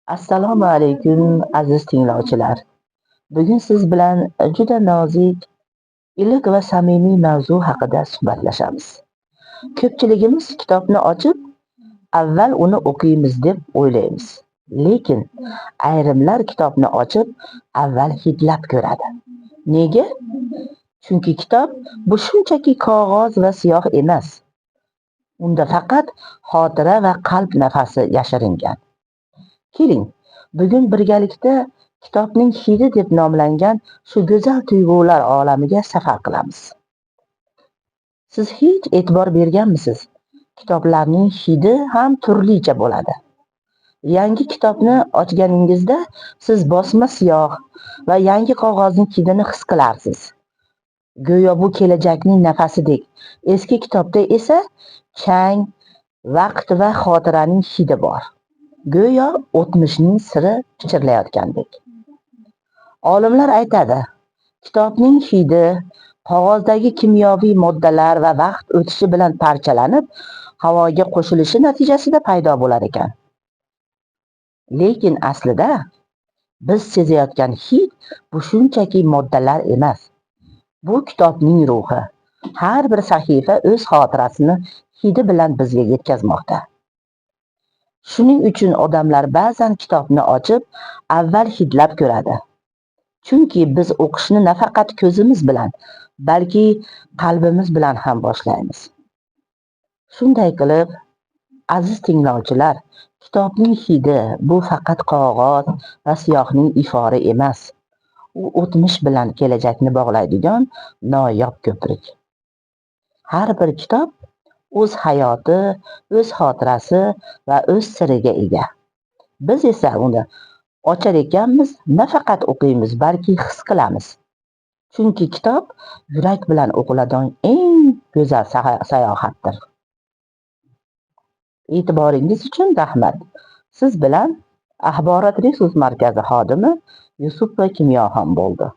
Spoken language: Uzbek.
Assalomu alaykum, aziz tinglovchilar. Bugun siz bilan juda nozik, iliq va samimiy mavzu haqida suhbatlashamiz. Ko'pchiligimiz kitobni ochib, avval uni o'qiymiz deb o'ylaymiz. Lekin ayrimlar kitobni ochib, avval hidlab ko'radi. Nega? Chunki kitob bu shunchaki qog'oz va siyoh emas. Unda faqat xotira va qalb nafasi yashiringan. Keling, bugun birgalikda "Kitobning hidi" deb nomlangan shu go'zal tuyg'ular olamiga safar qilamiz. Siz hech e'tibor berganmisiz? Kitoblarning hidi ham turlicha bo'ladi. Yangi kitobni ochganingizda siz bosma siyoh va yangi qog'ozning hidini his qilarsiz. Go'yo bu kelajakning nafasidek. Eski kitobda esa chang, vaqt va xotiraning hidi bor. Go'yo o'tmishning siri pichirlayotgandek. Olimlar aytadi, kitobning hidi qog'ozdagi kimyoviy moddalar va vaqt o'tishi bilan parchalanib, havoga qo'shilishi natijasida paydo bo'lar ekan. Lekin aslida biz sezayotgan hid bu shunchaki moddalar emas. Bu kitobning ruhi. Har bir sahifa o'z xotirasini hidi bilan bizga yetkazmoqda. Shuning uchun odamlar ba'zan kitobni ochib, avval hidlab ko'radi. Chunki biz o'qishni nafaqat ko'zimiz bilan, balki qalbimiz bilan ham boshlaymiz. Shunday qilib, aziz tinglovchilar, kitobning hidi bu faqat qog'oz va siyohning ifori emas. U o'tmish bilan kelajakni bog'laydigan noyob ko'prik. Har bir kitob o'z hayoti, o'z xotirasi va o'z siriga ega. Biz esa uni ochar ekanmiz, nafaqat o'qiymiz, balki his qilamiz. Chunki kitob yurak bilan o'qiladigan eng go'zal sayohatdir. E'tiboringiz uchun rahmat. Siz bilan Axborot resurs markazi xodimi Yusupova Kimyoxon bo'ldi.